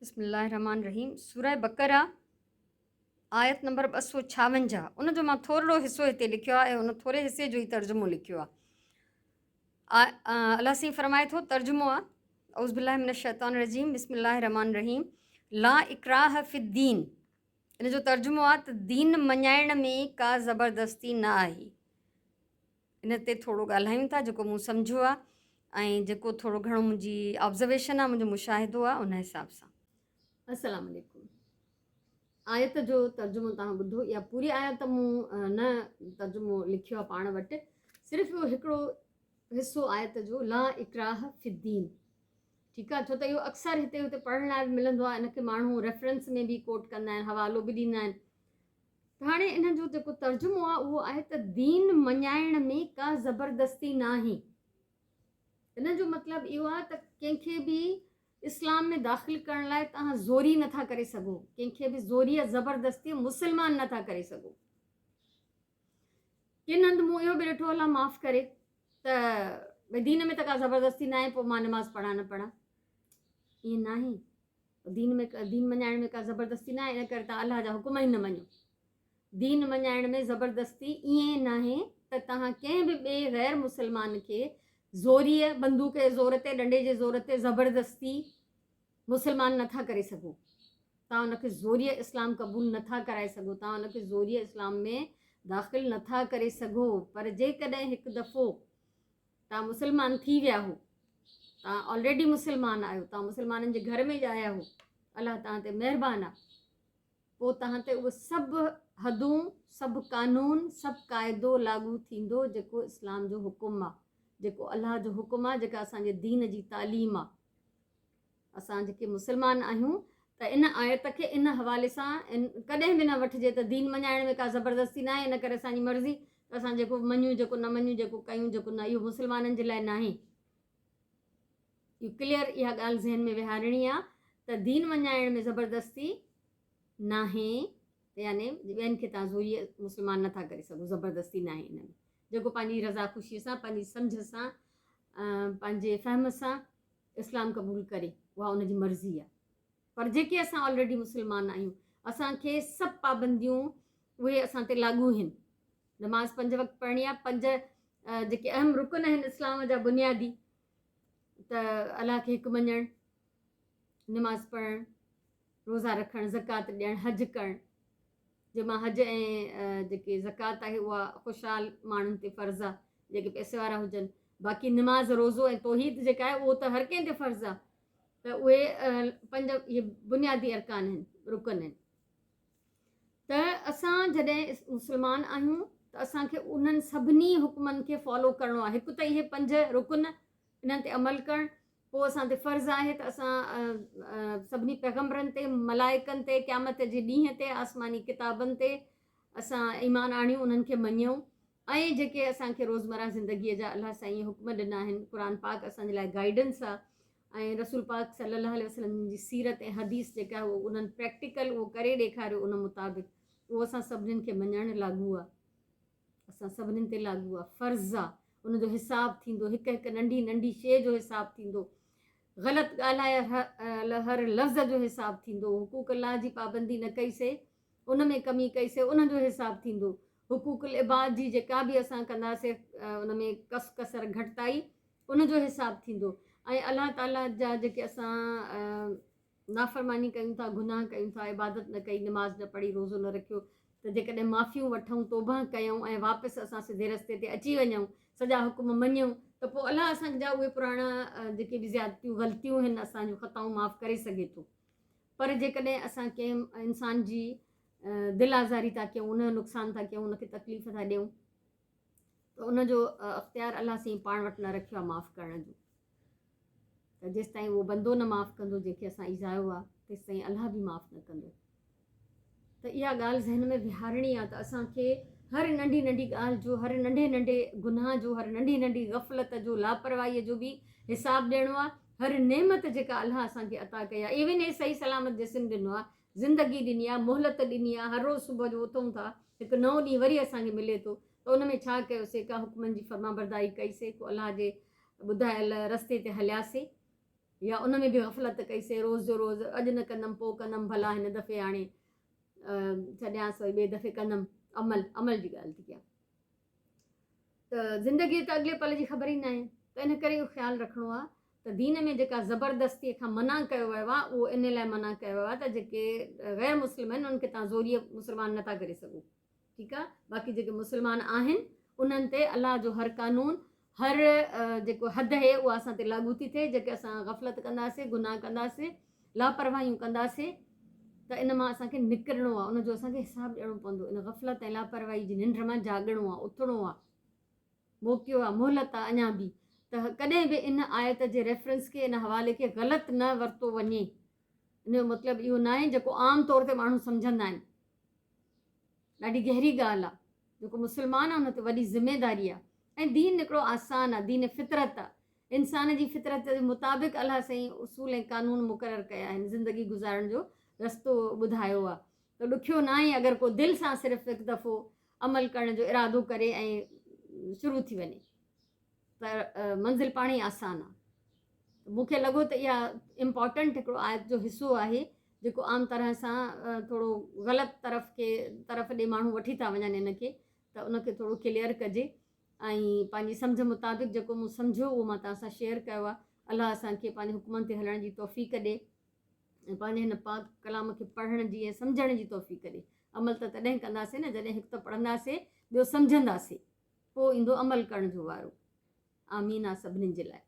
بسم الله الرحمٰن الرحيم سوره بقره آيت نمبر 256 ان جو مان ٿورڙو حصو هتي لکيو آهي ان ٿوري حصي جو ئي ترجمو لکيو آهي الله سائين فرمائي ٿو ترجمو آهي اعوذ بالله من الشيطان الرجيم بسم الله الرحمٰن الرحيم لا اڪراه في الدين ان جو ترجمو آهي ته دين مڃائڻ ۾ ڪا زبردستي نه آهي ان تي ٿورو ڳالهايون ٿا جيڪو مون سمجهيو آهي ۽ جيڪو ٿورو گهڻو منهنجي آبزرويشن آهي منهنجو مشاهدو آهي ان حساب سان. السلام عليڪم آيت جو ترجمو توهان ٻڌو اها پوري آيت مون نه ترجمو لکيو آهي پاڻ وٽ صرف اهو هڪڙو حصو آيت جو لا اڪراهه في الدين ٺيڪ آهي ڇو ته اهو اڪثر هتي هتي پڙهڻ لاء به ملندو آهي ان کي ماڻهو ريفرنس ۾ به ڪوٽ ڪندا آهن حوالو به ڏيندا آهن ته هاڻي ان جو جيڪو ترجمو آهي اهو آهي ته دين مڃائڻ ۾ ڪا زبردستي ناهي. ان جو مطلب اهو آهي ته ڪنهن کي به اسلام ۾ داخل ڪرڻ لاء توهان زوري نٿا ڪري سگهو، ڪنهن کي به زوريء زبردستيء مسلمان نٿا ڪري سگهو. ڪن هنڌ مون اهو به ڏٺو الله معاف ڪري ته ڀئي دين ۾ ته ڪا زبردستي ناهي پوء مان نماز پڙهان نه پڙهان. ائين ناهي. دين ۾ دين مڃائڻ ۾ ڪا زبردستي ناهي ان ڪري توهان الله جا حڪم ئي نه مڃو. دين مڃائڻ ۾ زبردستي ائين ناهي ته توهان ڪنهن به ٻئي غير مسلمان کي زوريء، بندوق جي زور تي، ڏنڊي جي زور تي زبردستي مسلمان نٿا ڪري سگهو. توهان ان کي زوريء اسلام قبول نٿا ڪرائي سگهو، توهان ان کي زوريء اسلام ۾ داخل نٿا ڪري سگهو پر جيڪڏهن هڪ دفعو توهان مسلمان ٿي ويا هو، توهان آلريڊي مسلمان آهيو، توهان مسلمانن جي گهر ۾ ڄايا هو، الله توهان تي مهربان آهي، پوء توهان تي اهي سڀ حدون، سڀ قانون، سڀ قاعدو لاڳو ٿيندو جيڪو اسلام جو حڪم آهي، جيڪو الله جو حڪم آهي، جيڪا اسان جي دين جي تعليم آهي. اسان جيڪي مسلمان آهيون ته ان آيت کي ان حوالي سان ڪڏهن به نه وٺجي ته دين مڃائڻ ۾ ڪا زبردستي ناهي ان ڪري اسان جي مرضي ته اسان جيڪو مڃون جيڪو نه مڃون جيڪو ڪيون جيڪو نه اهو مسلمانن جي لاء ناهي اهو ڪليئر اها ڳالهه ذهن ۾ ويهارڻي آ ته دين مڃائڻ ۾ زبردستي ناهي يعني ٻين کي تان زوري مسلمان نٿا ڪري سگهو زبردستي ناهي ان ۾ جيڪو پنهنجي رضا خوشي سان پنهنجي سمجھ سان پنهنجي فهم سان اسلام قبول ڪري اها ان جي مرضي آهي پر جيڪي اسان آلريڊي مسلمان آهيون اسان کي سڀ پابنديون اهي اسان تي لاڳو آهن نماز پنج وقت پڙهڻي آهي پنج جيڪي اهم رڪن آهن اسلام جا بنيادي ته الله کي هڪ مڃڻ نماز پڙهڻ روزا رکڻ زڪوات ڏيڻ حج ڪرڻ جنهن مان حج ۽ جيڪي زڪوات آهي اها خوشحال ماڻهن تي فرض آهي جيڪي پئسي وارا هجن باقي نماز روزو ۽ توحيد جيڪا آهي اهو ته هر ڪنهن تي فرض آهي ته اهي پنج اهي بنيادي ارڪان آهن رڪن آهن ته اسان جڏهن مسلمان آهيون ته اسان کي انهن سڀني حڪمن کي فالو ڪرڻو آهي هڪ ته اهي پنج رڪن انهن تي عمل ڪرڻ پوء اسان تي فرض آهي ته اسان سڀني پيغمبرن تي، ملائڪن تي، قيامت جي ڏينهن تي، آسماني ڪتابن تي اسان ايمان آڻيون، انهن کي مڃيون ۽ جيڪي اسان کي روزمره زندگيء جا الله سائينء حڪم ڏنا آهن، قرآن پاڪ اسان جي لاء گائيڊنس آهي ۽ رسول پاڪ صلي الله عليه وسلم جي سيرت ۽ حديث جيڪا آهي اهو انهن پريڪٽيڪل اهو ڪري ڏيکاريو ان مطابق اهو اسان سڀنين کي مڃڻ لاڳو آهي. اسان سڀنين تي لاڳو آ، فرض آ، ان جو حساب ٿيندو، هڪ هڪ ننڍي ننڍي شيء جو حساب ٿيندو، غلط ڳالهايل هر لفظ جو حساب ٿيندو، حقوق الله جي پابندي نه ڪئي سي، ان ۾ ڪمي ڪئي سي، ان جو حساب ٿيندو، حقوق العباد جي جيڪا به اسان ڪنداسي ان ۾ ڪس ڪسر گهٽتائي ان جو حساب ٿيندو ۽ الله تعالي جا جيڪي اسان نافرماني ڪيون ٿا، گناهه ڪيون ٿا، عبادت نه ڪئي، نماز نه پڙهي، روزو نه رکيو ته جيڪڏهن معافيون وٺون، توبهه ڪيون ۽ واپس اسان سڌي رستي تي اچي وڃون، سڄا حڪم مڃيون ته پوء الله اسان جا اهي پراڻا جيڪي به زيادتيون، غلطيون هن اسان جون خطائون معاف ڪري سگهي ٿو. پر جيڪڏهن اسان ڪنهن انسان جي دل آزاري ٿا ڪيون، ان جو نقصان ٿا ڪيون، ان کي تڪليف ٿا ڏيون ته ان جو اختيار الله سائين پاڻ وٽ نه رکيو آهي معاف ڪرڻ جو. ته جيستائين اهو بندو نه معاف ڪندو جنهن کي اسان ايذايو آهي تيستائين الله به معاف نه ڪندو ته اها ڳالهه ذهن ۾ ويهارڻي آهي ته اسان کي هر ننڍي ننڍي ڳالهه جو هر ننڍي ننڍي گناهه جو هر ننڍي ننڍي غفلت جو لاپرواهيء جو به حساب ڏيڻو آهي هر نعمت جيڪا الله اسان کي عطا ڪئي آهي ايون هي صحيح سلامت جسم ڏنو آهي زندگي ڏني آهي مهلت ڏني آهي هر روز صبح جو اٿون ٿا هڪ نئون ڏينهن وري اسان کي ملي ٿو ته ان ۾ ڇا ڪيوسي ڪا حڪمن جي فرمانبرداري ڪئي سي ڪو الله جي ٻڌايل رستي تي هلياسي يا ان ۾ به غفلت ڪئي سي روز جو روز اڄ نه ڪندم پوء ڪندم ڀلا هن دفعي هاڻي ڇڏيانس وري ٻئي دفعي ڪندم عمل عمل جي ڳالهه ٿي ڪيان ته زندگي ته اڳلي پل جي خبر ئي ناهي ته ان ڪري اهو خيال رکڻو آهي ته دين ۾ جيڪا زبردستي کان منع ڪيو ويو آهي اهو ان لاء منع ڪيو ويو آهي ته جيڪي غير مسلم آهن انهن کي تان زوريء مسلمان نٿا ڪري سگهو ٺيڪ آ باقي جيڪي مسلمان آهن انهن تي الله جو هر قانون هر جيڪو حد اهي اها اسان تي لاڳو ٿي ٿئي جيڪي اسان غفلت ڪنداسي گناهه ڪنداسي لاپرواهيون ڪنداسي ته ان مان اسان کي نڪرڻو آ ان جو اسان کي حساب ڏيڻو پوندو ان غفلت ۽ لاپرواهي جي ننڊ مان جاڳڻو آ اٿڻو آ موقعو آ مهلت آ اڃا به ته ڪڏهن به ان آيت جي ريفرنس کي ان حوالي کي غلط نه ورتو وڃي ان جو مطلب اهو ناهي جيڪو عام طور تي ماڻهو سمجهندا آهن ڏاڍي گهري ڳالهه آ جيڪو مسلمان آ ان تي وڏي ذميداري آ ۽ دين هڪڙو آسان آ دين فطرت آ انسان جي فطرت جي مطابق الله سائين اصول ۽ قانون مقرر ڪيا آهن زندگي گذارڻ جو رستو ٻڌايو آ ته ڏکيو ناهي اگر ڪو دل سان صرف هڪ دفعو عمل ڪرڻ جو ارادو ڪري ۽ شروع ٿي وڃي ته منزل پاڻ ئي آسان آ. مون کي لڳو ته اها امپارٽنٽ هڪڙو آيت جو حصو آهي جيڪو عام طرح سان ٿورو غلط طرف کي طرف ڏي ماڻهو وٺي ٿا وڃن ان کي ته ان کي ٿورو ڪليئر ڪجي ۽ پنهنجي سمجهه مطابق جيڪو مون سمجهيو اهو مان توهان سان شيئر ڪيو آهي الله اسان کي پنهنجي حڪمن تي هلڻ جي توفيق ڏي ۽ پنهنجي هن پاڪ ڪلام کي پڙهڻ جي ۽ سمجهڻ جي توفيق ڏي عمل ته تڏهن ڪنداسين نه جڏهن هڪ ته پڙهنداسين ٻيو سمجهنداسين پوء ايندو عمل ڪرڻ جو وارو آمين آ سڀني جي لاء.